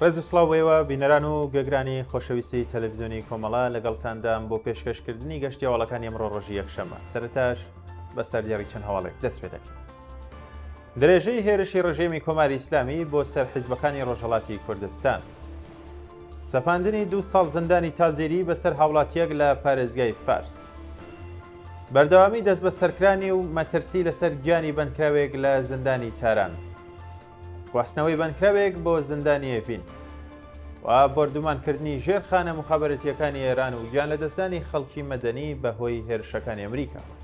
ڕێز و سڵاو بۆ ئێوە بینەران و گوێگرانی خۆشەویستی تەلەڤزیۆنی کۆمەڵە لەگەڵتاندام بۆ پێشکەشکردنی گەشتی هەواڵەکانی ئەمڕۆ ڕۆژی یەکشەممە سەرەتاش بە سەردێڕی چەند هەواڵێک دەست پێ دەکەین. درێژەی هێرشی ڕژێمی کۆماری ئیسلامی بۆ سەر حیزبەکانی ڕۆژهەڵاتی کوردستان. سەپاندنی دوو ساڵ زیندانی تازیری بەسەر هاوڵاتییەک لە پارێزگای فارس. بەردەوامی دەستبەسەرکرانی و مەترسی لەسەر گیانی بەندکراوێک لە زیندانی تاران. گواستنەوەی بەندکراوێک بۆ زیندانی ئێڤین و بۆردومانکردنی ژێرخانە موخابەرەتییەکانی ئێران و گیانلەدەستدانی خەڵکی مەدەنی بەهۆی هێرشەکانی ئەمریکاوە.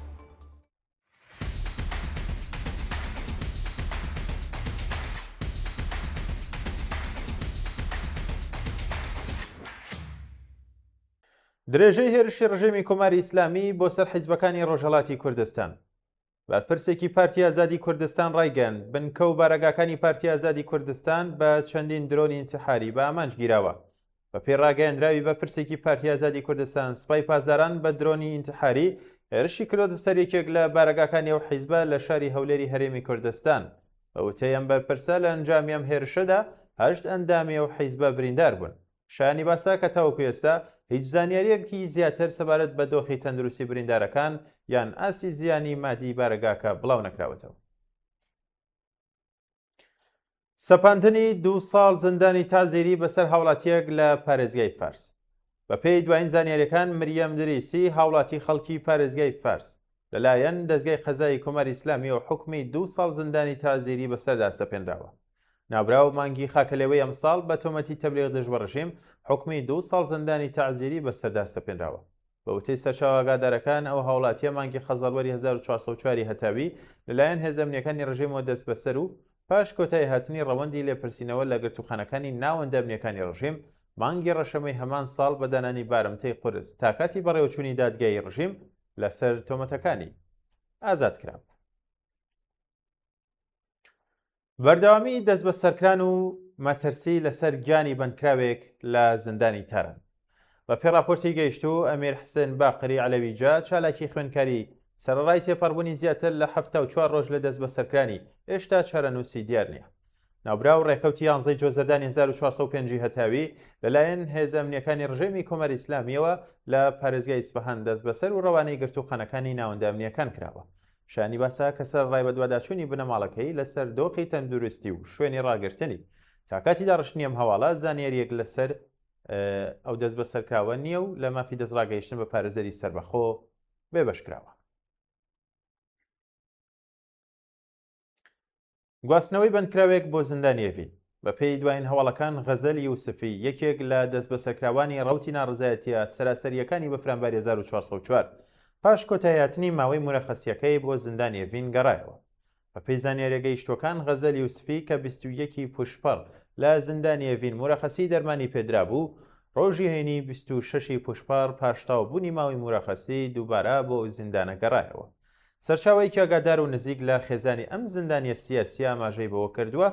درێژەی هێرشی ڕژێمی کۆماری ئیسلامی بۆ سەر حیزبەکانی ڕۆژهەڵاتی کوردستان. بەرپرسێکی پارتی ئازادی کوردستان ڕایگەیاند، بنکە و بارەگاکانی پارتی ئازادی کوردستان بە چەندین درۆنی ئینتحاری بە ئامانج گیراوە. بەپێی ڕاگەیەندراوی بەرپرسێکی پارتی ئازادی کوردستان، سپای پاسداران بە درۆنی ئینتحاری هێرشی کردۆتە سەر یەکێک لە بارەگاکانی ئەو حیزبە لە شاری هەولێری هەرێمی کوردستان. بە وتەی ئەم بەرپرسە، لە ئەنجامی ئەم هێرشەدا هەشت ئەندامی ئەو حیزبە بریندار بوون. شایانی باسە کە تاوەکو ئێستا هیچ زانیارییەکی زیاتر سەبارەت بە دۆخی تەندروستی بریندارەکان یان ئاستی زیانی مادی بارەگاکە بڵاونەکراوەتەوە. سەپاندنی دوو ساڵ زیندانی تازیری بەسەر هاوڵاتییەک لە پارێزگای فارس. بەپێی دوایین زانیارییەکان مریەم دریسی هاوڵاتی خەڵکی پارێزگای فارس لەلایەن دەزگای قەزایی کۆماری ئیسلامییەوە حوکمی دوو ساڵ زیندانی تازیری بەسەردا سەپێنراوە. ناوبراو مانگی خاکەلێوەی ئەمساڵ بە تۆمەتی تەبلیغ دژ بە ڕژیم حوکمی دوو ساڵ زیندانی تەعزیری بەسەردا سەپێنراوە. بە وتەی سەرچاوە ئاگادارەکان، ئەو هاوڵاتییە مانگی خەزەڵوەری 1404 ی هەتاوی لەلایەن هێزە ئەمنییەکانی ڕژێمەوە دەستبەسەر و پاش کۆتاییهاتنی ڕەوەندی لێپرسینەوە لە گرتووخانەکانی ناوەندە ئەمنییەکانی ڕژیم، مانگی ڕەشەمەی هەمان ساڵ بە دانانی بارمتەی قورس تا کاتی بەڕێوەچوونی دادگایی ڕژیم لەسەر تۆمەتەکانی ئازاد کرابوو. بەردەوامی دەستبەسەرکران و مەترسی لەسەر گیانی بەندکراوێک لە زیندانی تاران. بە پێی ڕاپۆرتی گەیشتوو، ئەمیر حسێن باقری عەلەویجا، چالاکی خوێندکاری، سەرەڕای تێپەڕبوونی زیاتر لە 74 ڕۆژ لە دەستبەسەرکرانی، هێشتا چارەنووسی دیار نییە. ناوبراو ڕێکەوتی یانزەی جۆزەردانی 1405 ی هەتاوی لەلایەن هێزە ئەمنییەکانی ڕژێمی کۆماری ئیسلامییەوە لە پارێزگای ئیسفەهان دەستبەسەر و ڕەوانەی گرتووخانەکانی ناوەندە ئەمنییەکان کراوە. شایانی باسە کە سەرەڕای بەدواداچوونی بنەماڵەکەی لەسەر دۆخی تەندروستی و شوێنی ڕاگرتنی، تا کاتی داڕشتنی ئەم هەواڵە زانیارییەک لەسەر ئەو دەستبەسەرکراوە نییە و لە مافی دەستڕاگەیشتن بە پارێزەری سەربەخۆ بێبەش کراوە. گواستنەوەی بەندکراوێک بۆ زیندانی ئێڤین. بەپێی دوایین هەواڵەکان غەزەل یوسفی، یەکێک لە دەستبەسەرکراوانی ڕەوتی ناڕەزایەتییە سەراسەرییەکانی بەفرانباری 1404، پاش کۆتاییهاتنی ماوەی مورەخەسییەکەی بۆ زیندانی ئێڤین گەڕایەوە. بەپێی زانیارییە گەیشتووەکان غەزەل یوسفی کە 21 ی پووشپەڕ لە زیندانی ئێڤین مورەخەسیی دەرمانی پێدرابوو، ڕۆژی هەینی 26 ی پووشپەڕ پاش تەواوبوونی ماوەی مورەخەسی دووبارە بۆ ئەو زیندانە گەڕایەوە. سەرچاوەیەکی ئاگادار و نزیک لە خێزانی ئەم زیندانییە سیاسییە ئاماژەی بەوە کردووە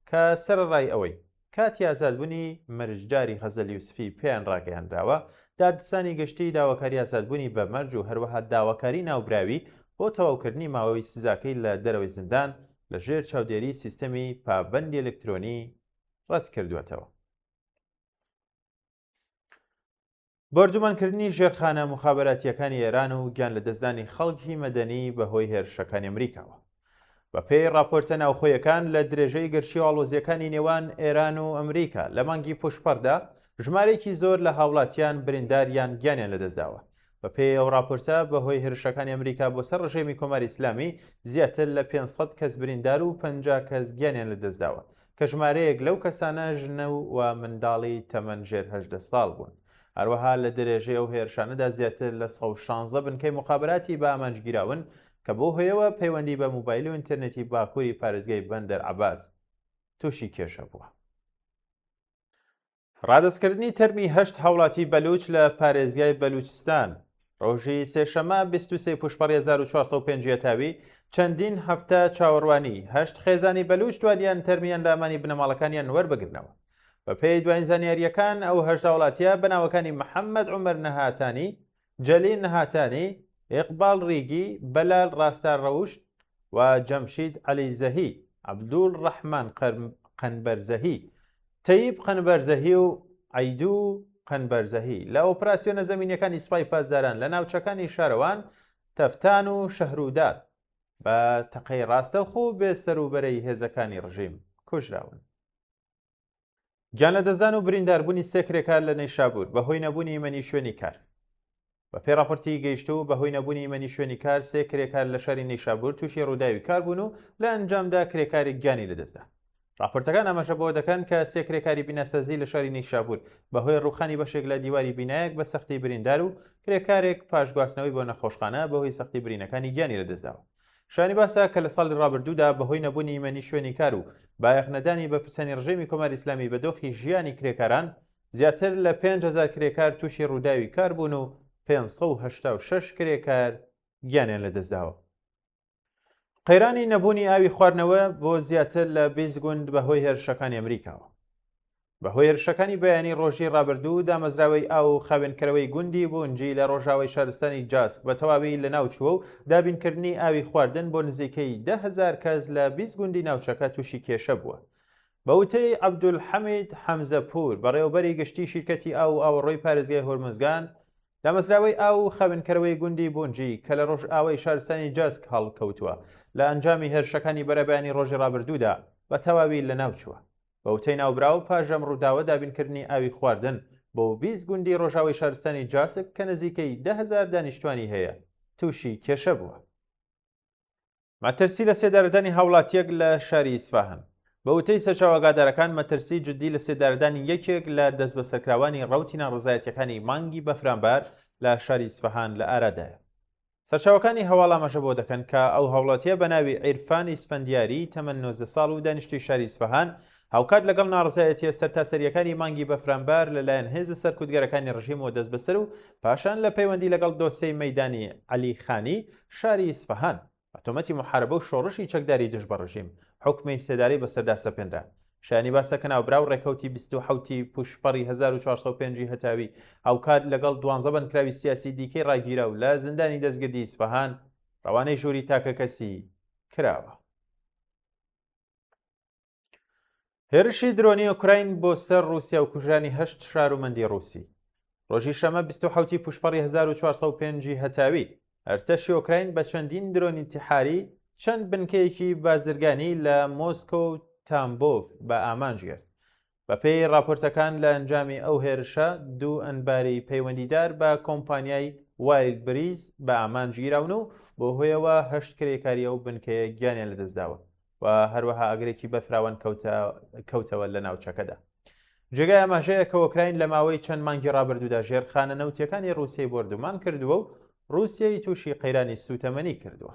کە سەرەڕای ئەوەی کاتی ئازادبوونی مەرجداری غەزەل یوسفی پێیان ڕاگەیاندراوە، دادستانی گشتی داواکاری ئازادبوونی بە مەرج و هەروەها داواکاری ناوبراوی بۆ تەواوکردنی ماوەی سزاکەی لە دەرەوەی زیندان لە ژێر چاودێری سیستەمی پابەندی ئەلکترۆنی ڕەتکردووەتەوە. بۆردومانکردنی ژێرخانە موخابەراتییەکانی ئێران و گیانلەدەستدانی خەڵکی مەدەنی بەهۆی هێرشەکانی ئەمریکاوە. بەپێی ڕاپۆرتە ناوخۆیەکان لە درێژەی گرژی و ئاڵۆزییەکانی نێوان ئێران و ئەمریکا لە مانگی پوشپەڕدا ژمارەیەکی زۆر لە هاوڵاتیان بریندار یان گیانیان لەدەستداوە. بەپێی ئەو ڕاپۆرتە بەهۆی هێرشەکانی ئەمریکا بۆ سەر ڕژێمی کۆماری ئیسلامی زیاتر لە 500 کەس بریندار و 50 کەس گیانیان لەدەستداوە. کە ژمارەیەک لەو کەسانە ژن و منداڵی تەمەن ژێر 18 ساڵ بوون. هەروەها لە درێژەی ئەو هێرشانەدا زیاتر لە 116 بنکەی موخابەراتی بە ئامانج گیراون کە بەو هۆیەوە پەیوەندی بە موبایل و ئینتەرنێتی باکووری پارێزگای بەندەر عەباس تووشی کێشە بووە. ڕادەستکردنی تەرمی هەشت هاوڵاتی بەلوچ لە پارێزگای بەلوچستان ڕۆژی سێشەممە 23 پوشپەڕی 1405 هەتاوی چەندین هەفتە چاوەڕوانی هەشت خێزانی بەلوچ توانیان تەرمی ئەندامانی بنەماڵەکانیان وەربگرنەوە. بەپێی دوایین زانیارییەکان ئەو هەشت هاوڵاتیە بە ناوەکانی محەممەد عومەر نەهاتانی، جەلیل نەهاتانی، ئیقباڵ ڕیگی، بەلال ڕاستار ڕەوشت و جەمشید عەلیزەهی، عەبدولڕەحمان قەنبەرزەهی. تەیب قەنبەرزەهی و عەیدو قەنبەرزەهی لە ئۆپراسیۆنە زەمینیەکانی سپای پاسداران لە ناوچەکانی شارەوان، تەفتان و شەهروداد بە تەقەی ڕاستەوخۆ و بێ سەروبەرەی هێزەکانی ڕژیم کوژراون. گیانلەدەستدان و برینداربوونی سێ کرێکار لە نەیشابوور بەهۆی نەبوونی ئیمەنی شوێنی کار. بەپێی ڕاپۆرتی گەیشتوو، بەهۆی نەبوونی ئیمەنی شوێنی کار سێ کرێکار لە شاری نەیشابوور تووشی ڕووداوی کار بوون و لە ئەنجامدا کرێکارێک گیانی لەدەستدا. ڕاپۆرتەکان ئاماژە بەوە دەکەن کە سێ کرێکاری بیناسازی لە شاری نەیشابوور بەهۆی ڕووخانی بەشێک لە دیواری بینایەک بە سەختی بریندار و کرێکارێک پاش گواستنەوەی بۆ نەخۆشخانە بەهۆی سەختی برینەکانی گیانی لەدەستداوە. شایانی باسە کە لە ساڵی ڕابردوودا بەهۆی نەبوونی ئیمەنی شوێنی کار و بایەخ نەدانی بەرپرسانی ڕژێمی کۆماری ئیسلامی بە دۆخی ژیانی کرێکاران، زیاتر لە 5000 کرێکار تووشی ڕووداوی کار بوون و 586 کرێکار گیانیان لەدەستداوە. قەیرانی نەبوونی ئاوی خواردنەوە بۆ زیاتر لە 20 گوند بەهۆی هێرشەکانی ئەمریکاوە. بەهۆی هێرشەکانی بەیانی ڕۆژی ڕابردوو، دامەزراوەی ئاو و خاوێنکەرەوەی گوندی بونجی لە ڕۆژاوای شارستانی جاسک بە تەواوی لەناوچووە و دابینکردنی ئاوی خواردن بۆ نزیکەی 10,000 کەس لە 20 گوندی ناوچەکە تووشی کێشە بووە. بە وتەی عەبدولحەمید حەمزەپوور، بەڕێوەبەری گشتیی شیرکەتی ئاو و ئاوەڕۆی پارێزگای هۆرمزگان، دامەزراوەی ئاو و خاوێنکەرەوەی گوندی بونجی کە لە ڕۆژئاوای شارستانی جاسک هەڵکەوتووە، لە ئەنجامی هێرشەکانی بەرەبەیانی ڕۆژی ڕابردوودا بە تەواوی لەناوچووە. بە وتەی ناوبراو، پاش ئەم ڕووداوە دابینکردنی ئاوی خواردن بۆ 20 گوندی ڕۆژاوای شارستانی جاسک کە نزیکەی 10,000 دانیشتوانی هەیە، تووشی کێشە بووە. مەترسی لە سێدارەدانی هاوڵاتییەک لە شاری ئیسفاهان. بە وتەی سەرچاوە ئاگادارەکان، مەترسی جددی لە سێدارەدانی یەکێک لە دەستبەسەرکراوانی ڕەوتی ناڕەزایەتییەکانی مانگی بەفرانبار لە شاری ئیسفەهان لە ئارادایە. سەرچاوەکانی هەواڵ ئاماژە بەوە دەکەن کە ئەو هاوڵاتییە بە ناوی عیرفان ئیسفەندیاری تەمەن 19 ساڵ و دانیشتووی شاری ئیسفەهان هاوکات لەگەڵ ناڕەزایەتییە سەرتاسەرییەکانی مانگی بەفرانبار لەلایەن هێزە سەرکوتگەرەکانی ڕژیمەوە دەستبەسەر و پاشان لە پەیوەندی لەگەڵ دۆسێی مەیدانی عەلی خانی شاری ئیسفەهان بە تۆمەتی موحاربە و شۆڕشی چەکداری دژ بە ڕژیم حوکمی سێدارەی بەسەردا سەپێنرا. شایانی باسە کە ناوبراو ڕێکەوتی 27 ی پووشپەڕی 1405 ی هەتاوی هاوکات لەگەڵ دوانزە بەندکراوی سیاسی دیکەی ڕاگیراو لە زیندانی دەستگردی ئیسفەهان ڕەوانەی ژووری تاکەکەسی کراوە. هێرشی درۆنی ئۆکراین بۆ سەر ڕووسیا و کوژرانی هەشت شارومەندی ڕووسی. ڕۆژی شەمە 27 ی پووشپەڕی 1405 ی هەتاوی، ئەرتەشی ئۆکراین بە چەندین درۆنی ئینتیحاری چەند بنکەیەکی بازرگانی لە مۆسکۆ و تامبۆڤ بە ئامانج گرت. بەپێی ڕاپۆرتەکان لە ئەنجامی ئەو هێرشە دوو ئەنباری پەیوەندیدار بە کۆمپانیای وایلد بریز بە ئامانج گیراون و بەوهۆیەوە هەشت کرێکاری ئەو بنکەیە گیانیان لەدەستداوە و هەروەها ئاگرێکی بەرفراوان کەوتەوە لە ناوچەکەدا. جێگای ئاماژەیە کە ئۆکراین لە ماوەی چەند مانگی ڕابردوودا ژێرخانە نەوتییەکانی ڕووسیەی بۆردومان کردووە و ڕووسیەی تووشی قەیرانی سووتەمەنی کردووە.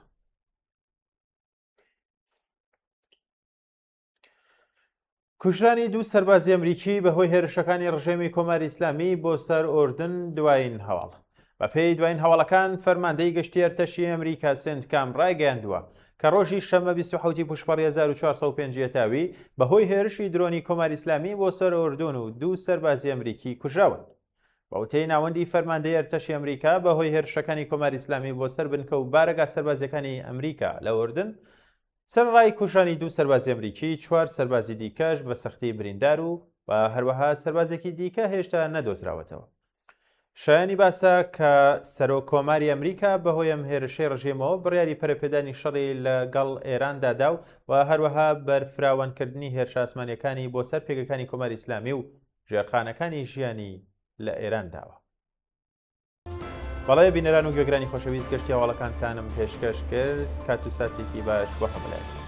کوژرانی دوو سەربازی ئەمریکی بەهۆی هێرشەکانی ڕژێمی کۆماری ئیسلامی بۆ سەر ئوردن دوایین هەواڵ. بەپێی دوایین هەواڵەکان فەرماندەی گشتی ئەرتەشی ئەمریکا سێنتکام ڕایگەیاندووە کە ڕۆژی شەممە 27 پووشپەڕی 1405 هەتاوی بەهۆی هێرشی درۆنی کۆماری ئیسلامی بۆ سەر ئوردون و دوو سەربازی ئەمریکی کوژراون. بە وتەی ناوەندی فەرماندەی ئەرتەشی ئەمریکا بەهۆی هێرشەکانی کۆماری ئیسلامی بۆ سەر بنکە و بارەگا سەربازیەکانی ئەمریکا لە ئوردن سەرەڕای کوژرانی دوو سەربازی ئەمریکی، چوار سەربازی دیکەش بە سەختی بریندار و و هەروەها سەربازێکی دیکە هێشتا نەدۆزراوەتەوە. شایانی باسە کە سەرۆک کۆماری ئەمریکا بەهۆی ئەم هێرشەی ڕژێمەوە بڕیاری پەرەپێدانی شەڕی لەگەڵ ئێراندا دا و و هەروەها بەرفراوانکردنی هێرشە ئاسمانییەکانی بۆ سەر پێگەکانی کۆماری ئیسلامی و ژێرخانەکانی ژیانی لە ئێران داوە. بەڵێ بینەران و گوێگرانی خۆشەویست گەشتی هەواڵەکانتانم پێشکەش کرد کات و ساتێکی باش بۆ هەموو لایەک.